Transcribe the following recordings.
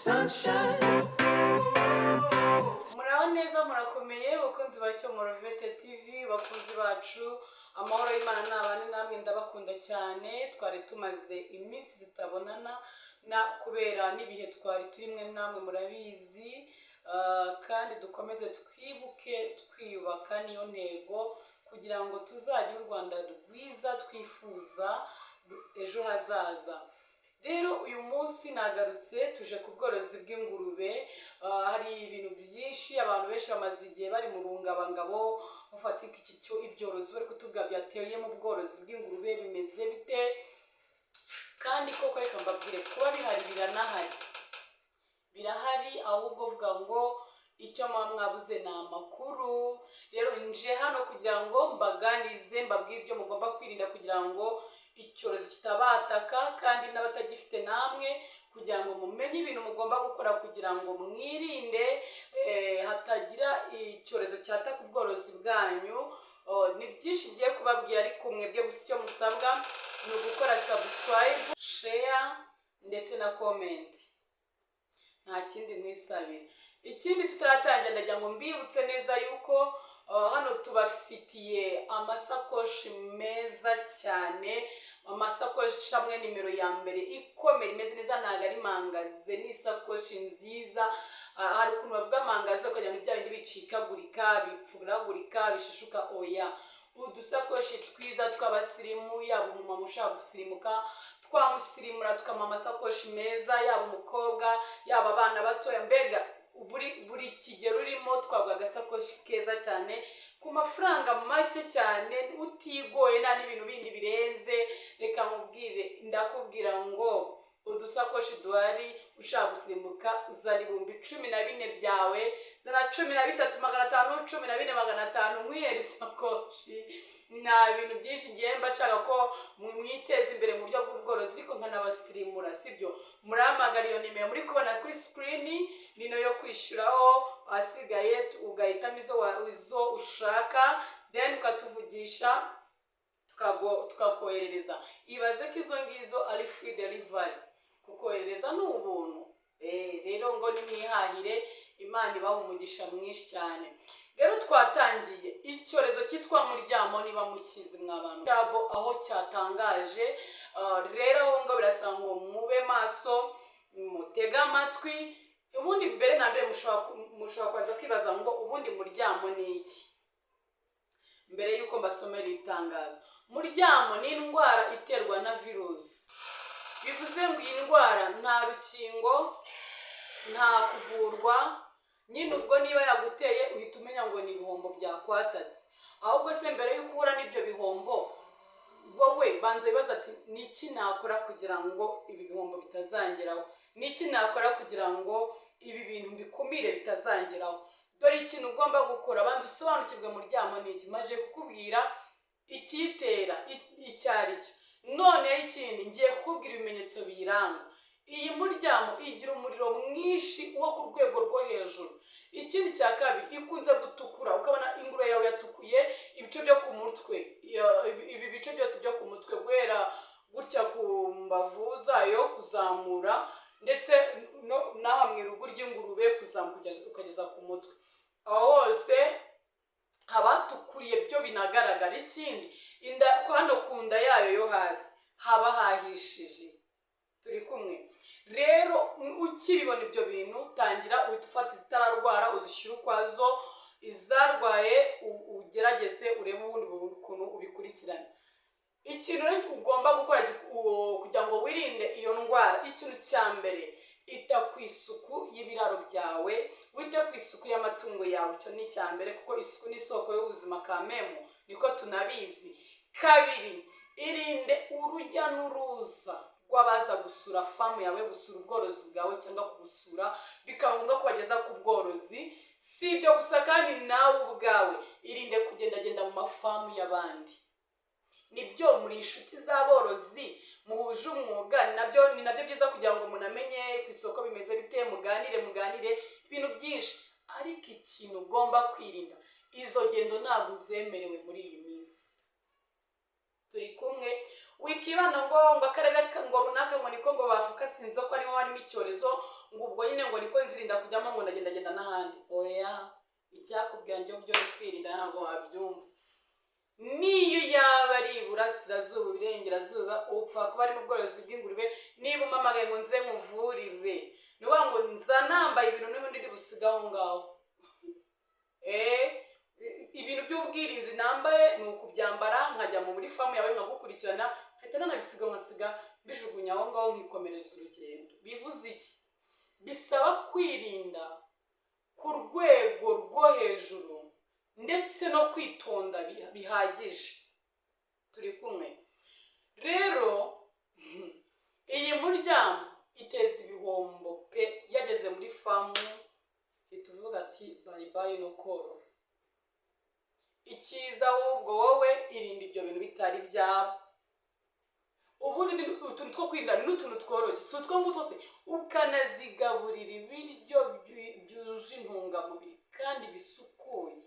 Sunshine. Muraho neza, murakomeye bakunzi ba Cyomoro Vete TV, bakunzi bacu, amahoro y'Imana n'abane namwe. Ndabakunda cyane. Twari tumaze iminsi tutabonana na kubera n'ibihe twari turimwe, namwe murabizi. Kandi dukomeze twibuke twiyubaka, niyo ntego, kugira ngo tuzagire u Rwanda rwiza twifuza ejo hazaza. Rero uyu munsi nagarutse, tuje ku bworozi bw'ingurube. Hari ibintu byinshi, abantu benshi bamaze igihe bari mu rungabangabo, bafatika iki cyo ibyorezo bari kutubwira byateye mu bworozi bw'ingurube bimeze bite. Kandi koko reka mbabwire, kuba bihari biranahari, birahari, ahubwo vuga ngo icyo muba mwabuze ni amakuru. Rero nje hano kugira ngo mbaganize, mbabwire ibyo mugomba kwirinda kugira ngo icyorezo kitabataka, kandi n'abatagifite namwe kugira ngo mumenye ibintu mugomba gukora kugira ngo mwirinde hatagira icyorezo cyataka ubworozi bwanyu. Oh, ni byinshi ngiye kubabwira, ariko mwebwe gusa icyo musabwa ni ugukora subscribe, share ndetse na comment, nta kindi mwisabira. Ikindi tutaratangira, ndagira ngo mbibutse neza yuko hano tubafitiye amasakoshi meza cyane, amasakoshi amwe nimero ya mbere ikomeye, imeze neza, ntabwo ari mangaze, ni isakoshi nziza. Hari ukuntu bavuga mangaze ukagira ngo bya bindi bicikagurika, bipfuragurika, bishishuka. Oya, udusakoshi twiza tw'abasirimu, yaba umumama ushaka gusirimuka twamusirimura, tukamuha amasakoshi meza, yaba umukobwa, yaba abana batoya, mbega buri kigero urimo twaguha agasakoshi keza cyane ku mafaranga make cyane, utigoye, nta n'ibintu bindi birenze. Reka nkubwire, ndakubwira ngo udusakoshi duhari, ushaka gusimbuka uzana 14,000 byawe, zana 13,500, 14,500, mwihera isakoshi. Nta bintu byinshi, ngiye mba nshaka ko mwiteza imbere mu buryo bw'ubworozi, ariko nkanabasirimura, sibyo? Murahamagara iyo nimero muri kubona kuri screen, nino yo kwishyuraho, ahasigaye ugahitamo izo ushaka, then ukatuvugisha tukakoherereza. Ibaze ko izo ngizo ari free delivery, kukoherereza ni ubuntu. Rero ngo nimwihahire, Imana ibaha umugisha mwinshi cyane. Rero twatangiye. Icyorezo cyitwa muryamo, niba mukizi mwa bantu cyabo aho cyatangaje. Rero aho ngo birasaba ngo mube maso, mutege amatwi. Ubundi mbere na mbere mushobora kubanza kwibaza ngo ubundi muryamo ni iki? Mbere y'uko mbasomera itangazo, muryamo ni indwara iterwa na virusi. Bivuze ngo iyi ndwara nta rukingo, nta kuvurwa nyine. Ubwo niba yaguteye uhita umenya ngo ni ibihombo byakwatatse. Ahubwo se mbere y'uko uhura n'ibyo bihombo, wowe banza wibaza ati: "Ni iki nakora kugira ngo ibi bihombo bitazangeraho? Ni iki nakora kugira ngo ibi bintu bikumire bitazangeraho?" Dore ikintu ugomba gukora: banza usobanukirwe muryamo ni iki. Maze kukubwira icyitera icyo ari cyo, noneho ikindi ngiye kukubwira ibimenyetso biyiranga. Iyi muryamo igira umuriro mwinshi wo ku rwego rwo hejuru. Ikindi cya kabiri, ikunze gutukura, ukabona ingurube yawe yatukuye ibice byo ku mutwe. Ibi bice byose byo ku mutwe, guhera gutya ku mbavu zayo kuzamura, ndetse n'aha mu irugu ry'ingurube kuzamuka ukageza ku mutwe, aho hose haba hatukuriye byo binagaragara. Ikindi, inda, hano ku nda yayo yo hasi haba hahishije. Turi kumwe? Rero ukibibona ibyo bintu, tangira uhita ufata izitararwara uzishyire ukwazo, izarwaye ugerageze urebe ubundi ukuntu ubikurikirana. Ikintu rero ugomba gukora kugira ngo wirinde iyo ndwara, ikintu cya mbere, ita ku isuku y'ibiraro byawe, wite ku isuku y'amatungo yawe. Icyo ni icya mbere, kuko isuku ni isoko y'ubuzima kamemu, niko tunabizi. Kabiri, irinde urujya n'uruza rw'abaza gusura farm yawe, gusura ubworozi bwawe, cyangwa kugusura bikaba ngombwa ko bageza ku bworozi. Si ibyo gusa kandi, nawe ubwawe irinde kugendagenda mu mafarm y'abandi. Nibyo, muri inshuti z'aborozi muhuje umwuga, ni nabyo byiza kugira ngo umuntu amenye ku isoko bimeze bite, muganire muganire ibintu byinshi. Ariko ikintu ugomba kwirinda, izo ngendo ntabwo uzemerewe muri iyi minsi. Turi kumwe? Wikibana ngo akarere ngo runaka ngo niko ngo bavuka, sinzi ko ariho harimo icyorezo. Ngo ubwo nyine ngo niko nzirinda kujyamo, ngo ndagendagenda n'ahandi. Oya, icyakubwira njye byo kwirinda ntabwo wabyumva. Niyo yaba ari iburasirazuba, iburengerazuba, upfa kuba ari mu bworozi bw'ingurube, niba umpamagaye ngo nze nkuvurire, ni ukuvuga ngo nza nambaye ibintu n'ubundi ndi busiga aho ngaho. Ibintu by'ubwirinzi nambaye ni ukubyambara nkajya muri farm yawe, nkagukurikirana, nkahita nanabisiga, nkasiga mbijugunya aho ngaho, nkikomereza urugendo. Bivuze iki? Bisaba kwirinda ku rwego rwo hejuru ndetse no kwitonda bihagije. Turi kumwe rero. Iyi muryamo iteza ibihombo pe. Yageze muri farm, ihita uvuga ati "Bye bye" no korora. Icyiza ahubwo wowe irinda ibyo bintu bitari byaba. Ubundi ni utuntu two kwirinda, ni n'utuntu tworoshye, si utwo ngutwo se? Ukanazigaburira ibiryo byuje intungamubiri kandi bisukuye.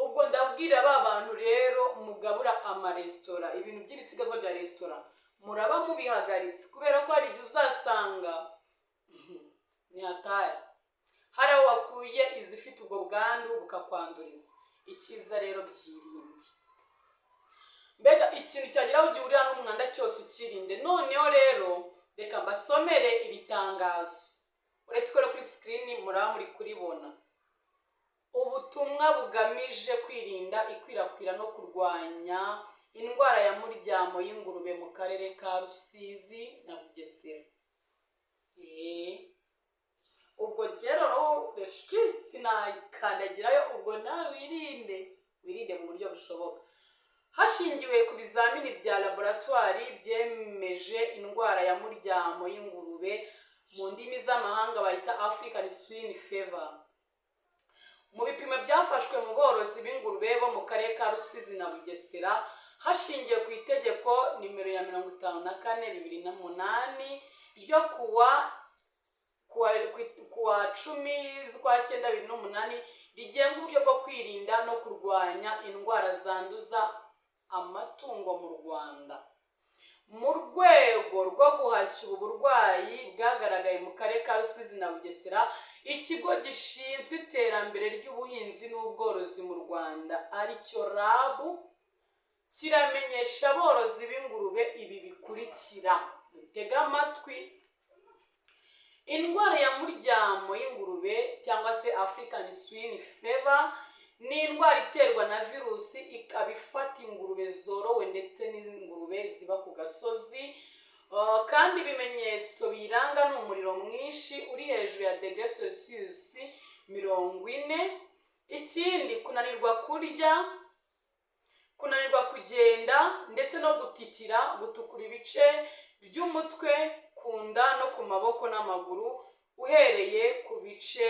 Ubwo ndabwira ba bantu rero mugabura amaresitora, ibintu by'ibisigazwa bya resitora muraba mubihagaritse, kubera ko hari igihe uzasanga ni hatari, hari aho wakuye izifite ubwo bwandu bukakwanduriza. Icyiza rero byirinde. Mbega ikintu cyagira aho gihurira n'umwanda cyose ukirinde. Noneho rero reka mbasomere iri tangazo, uretse ko kuri screen muraba muri kuribona. Ubutumwa bugamije kwirinda ikwirakwira no kurwanya indwara ya muryamo y'ingurube mu karere ka Rusizi na Bugesera. Ubwo rero reshwi sinayikandagirayo. Ubwo nawe wirinde, wirinde mu buryo bushoboka. Hashingiwe ku bizamini bya laboratwari byemeje indwara ya muryamo y'ingurube, mu ndimi z'amahanga bayita African Swine Fever, mu bipimo byafashwe mu borozi b'ingurube bo mu karere ka Rusizi na Bugesera, hashingiwe ku itegeko nimero ya 54/2008 ryo kuwa 10 z'ukwa 9 2008, rigenga uburyo bwo kwirinda no kurwanya indwara zanduza amatungo mu Rwanda, mu rwego rwo guhashya ubu burwayi bwagaragaye mu karere ka Rusizi na Bugesera, ikigo gishinzwe iterambere ry'ubuhinzi n'ubworozi mu Rwanda, aricyo RAB, kiramenyesha aborozi b'ingurube ibi bikurikira. Mutege amatwi. Indwara ya muryamo y'ingurube cyangwa se African Swine Fever ni indwara iterwa na virusi, ikaba ifata ingurube zorowe ndetse n'ingurube ziba ku gasozi. Kandi ibimenyetso biyiranga ni umuriro mwinshi uri hejuru ya degre Celsius 40. Ikindi, kunanirwa kurya, kunanirwa kugenda ndetse no gutitira, gutukura ibice by'umutwe, ku nda no ku maboko n'amaguru, uhereye ku bice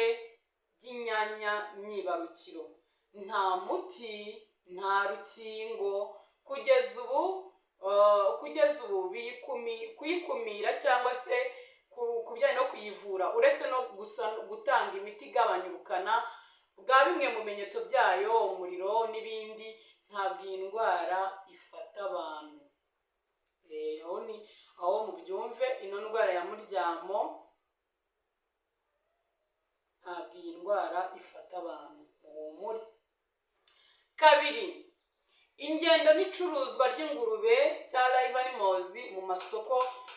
by'imyanya myibarukiro. Nta muti, nta rukingo kugeza ubu. Kugeza ubu kuyikumira cyangwa se ku bijyanye no kuyivura, uretse no gusa gutanga imiti igabanya ubukana bwa bimwe mu bimenyetso byayo, umuriro n'ibindi, ntabwo iyi ndwara ifata abantu. Aho ni aho mubyumve. Ino ndwara ya muryamo, ntabwo iyi ndwara ifata abantu, muhumure. Kabiri, ingendo n'icuruzwa ry'ingurube cya live animals mu masoko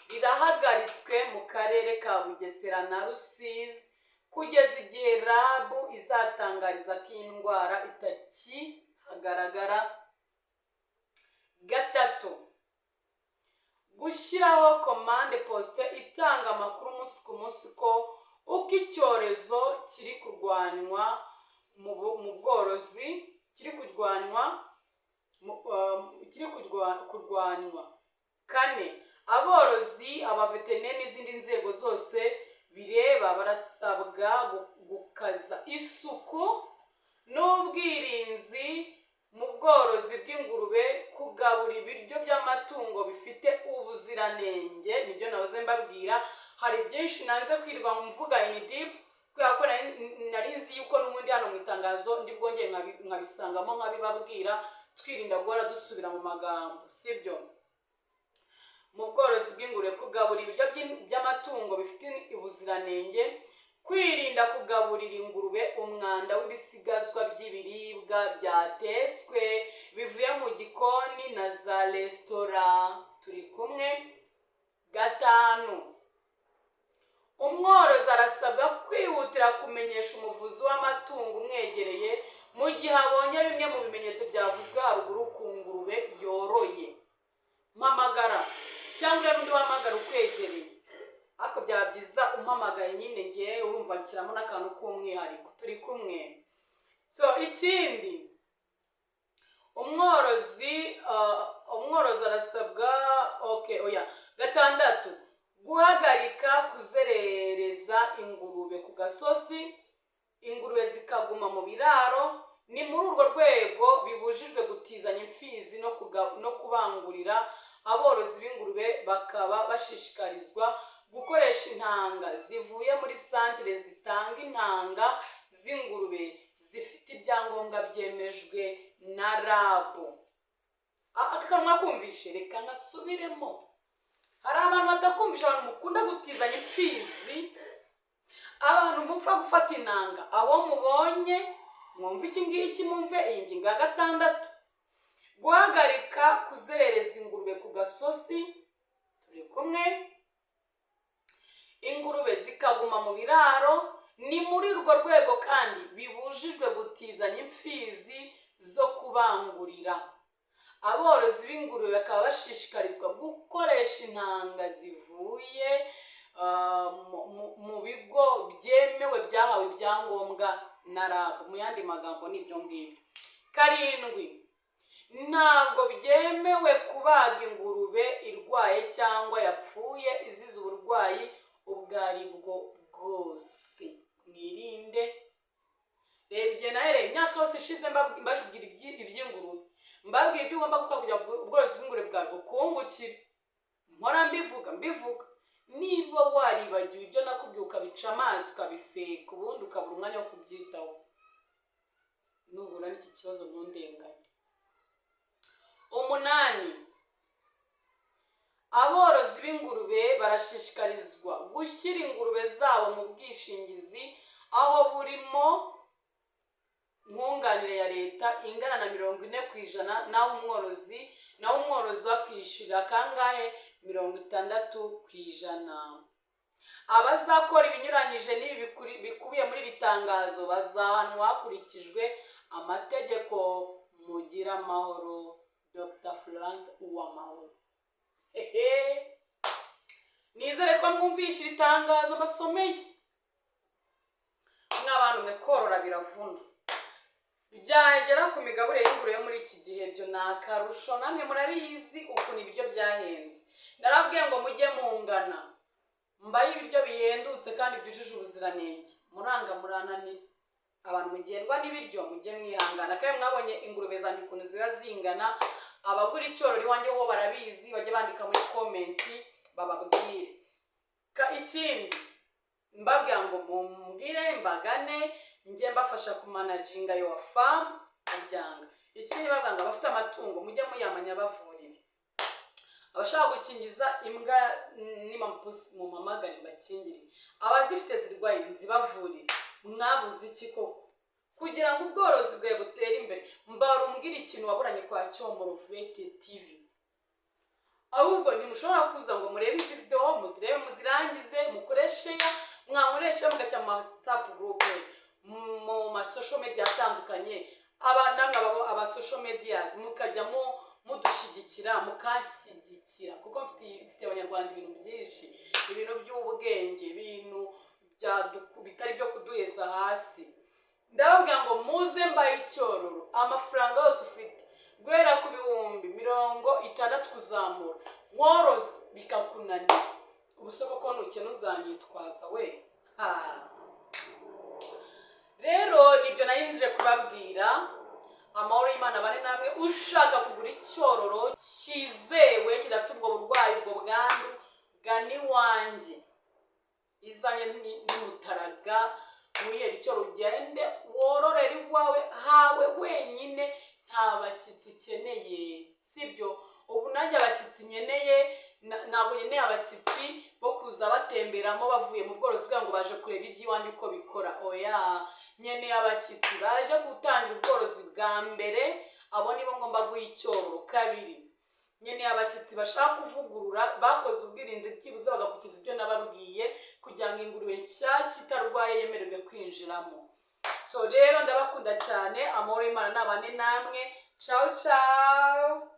rirahagaritswe mu karere ka Bugesera na Rusizi kugeza igihe RAB izatangariza ko iyi ndwara itakihagaragara. Gatatu, gushyiraho command post itanga amakuru umunsi ku munsi ko uko icyorezo kiri kurwanywa mu bworozi, kiri kurwanywa kiri kurwanywa. Kane, aborozi, abaveterineri n'izindi nzego zose bireba barasabwa gukaza isuku n'ubwirinzi mu bworozi bw'ingurube, kugabura ibiryo by'amatungo bifite ubuziranenge. Nibyo nahoze mbabwira. Hari byinshi nanze kwirirwa mvuga in deep, kubera ko nari nzi yuko n'ubundi hano mu itangazo ndi bwongere nkabisangamo, nkabibabwira, twirinda guhora dusubira mu magambo, sibyo? Mu bworozi bw'ingurube, kugabura ibiryo by'amatungo bifite ubuziranenge, kwirinda kugaburira ingurube umwanda w'ibisigazwa by'ibiribwa byatetswe bivuye mu gikoni na za resitora. Turi kumwe? Gatanu, umworozi arasabwa kwihutira kumenyesha umuvuzi w'amatungo umwegereye mu gihe abonye bimwe mu bimenyetso byavuzwe haruguru ku ngurube yoroye. Mpamagara cyangwa urebe undi wahamagara ukwegereye, ariko byaba byiza umpamagaye nyine. Ngewe urumva nshyiramo n'akantu k'umwihariko. Turi kumwe? So ikindi, umworozi arasabwa, okay, oya, gatandatu, guhagarika kuzerereza ingurube ku gasozi, ingurube zikaguma mu biraro. Ni muri urwo rwego bibujijwe gutizanya imfizi no kubangurira. Aborozi b'ingurube bakaba bashishikarizwa gukoresha intanga zivuye muri santire zitanga intanga z'ingurube zifite ibyangombwa byemejwe na RAB. Aka kantu mwakumvishe? Reka nkasubiremo, hari abantu batakumvisha. Abantu mukunda gutizanya imfizi, abantu mupfa gufata inanga aho mubonye, mwumve iki ngiki, mwumve iyi ngingo ya gatandatu: guhagarika kuzerereza ingurube ku gasozi, turi kumwe, ingurube zikaguma mu biraro. Ni muri urwo rwego kandi bibujijwe gutizanya imfizi zo kubangurira. Aborozi b'ingurube bakaba bashishikarizwa gukoresha intanga zivuye mu bigo byemewe byahawe ibyangombwa na RAB. Mu yandi magambo ni ibyo ngibyo. Karindwi, ntabwo byemewe kubaga ingurube irwaye cyangwa yapfuye izize uburwayi ubwo ari bwo bwose. Mwirinde. Reba igihe nahereye, imyaka yose ishize mbabwira iby'ingurube, mbabwira ibyo ugomba gukora kugira ngo ubworozi bw'ingurube bwawe bukungukire. Mpora mbivuga, mbivuga. Niba waribagiwe ibyo nakubwiye, ukabica amazi, ukabifeka, ubundi ukabura umwanya wo kubyitaho, nuhura n'iki kibazo ntundenganye. Umunani, aborozi b'ingurube barashishikarizwa gushyira ingurube zabo mu bwishingizi, aho burimo nkunganire ya leta ingana na 40%, naho umworozi akishyurira kangahe? 60%. Abazakora ibinyuranyije n'ibi bikubiye muri iri tangazo bazahanwa hakurikijwe amategeko. Mugire amahoro. Dr Florence Uwamahoro. Hehe, nizere ko mwumvishe iri tangazo basomeye. Mw'abantu mwe, korora biravuna. Byagera ku migaburire y'ingurube yo muri iki gihe, byo ni akarusho. Namwe murabizi ukuntu ibiryo byahenze. Narabwiye ngo mujye mungana, mbaye ibiryo bihendutse kandi byujuje ubuziranenge, muranga murananira. Abantu mugendwa n'ibiryo, mujye mwihangana. Kandi mwabonye ingurube zanjye ukuntu ziba zingana. Abagura icyororo iwanjye ho barabizi, bajye bandika muri comment bababwire. Ikindi mbabwira ngo mumbwire, mbagane, njye mbafasha kumanaginga your farm mubyanga. Ikindi babwira ngo abafite amatungo mujye muyamanya bavurire. Abashaka gukingiza imbwa n'amapusi, mumpamagare mbakingire. Abazifite zirwaye nzibavurire. Mwabuze iki koko kugira ngo ubworozi bwawe butere imbere? Mbarumbwira ikintu waburanye kwa Cyomoro Vete TV. Ahubwo ntimushobora kuza ngo murebe izi video, muzirebe, muzirangize, mukoreshe ya mwankoresha, mugashyira mu ma WhatsApp group, mu ma social media atandukanye. Aba namwe aba social medias mukajya mudushyigikira, mukanshyigikira, kuko mfite Abanyarwanda ibintu byinshi, ibintu by'ubwenge, ibintu bitari byo kuduheza hasi. Ndababwira ngo muze mbaye icyororo. Amafaranga yose ufite guhera ku 60,000 kuzamura, mworozi bikakunanira, ubu se koko nukena uzanyitwaza we? Ha. Rero nibyo nari nje kubabwira. Amahoro y'Imana bane namwe. Ushaka kugura icyororo cyizewe kidafite ubwo burwayi, ubwo bwandu, gana iwanjye. Izanye n'umutaraga wihera icyororo, ugende wororere iwawe hawe wenyine, nta bashyitsi ukeneye, sibyo? Ubu nanjye abashyitsi nkeneye. Ntabwo nkeneye abashyitsi bo kuza batemberamo bavuye mu bworozi kugira ngo baje kureba iby'iwanjye uko bikora. Oya, nkeneye abashyitsi baje gutangira ubworozi bwa mbere, abo nibo ngomba guha icyororo. Kabiri, nkeneye abashyitsi bashaka kuvugurura, bakoze ubwirinzi, byibuze bagakurikiza ibyo nababwiye, kugira ngo ingurube nshyashya itarwaye yemererwe kwinjiramo. So rero ndabakunda cyane, amahoro y'Imana nabane namwe. Ciao ciao.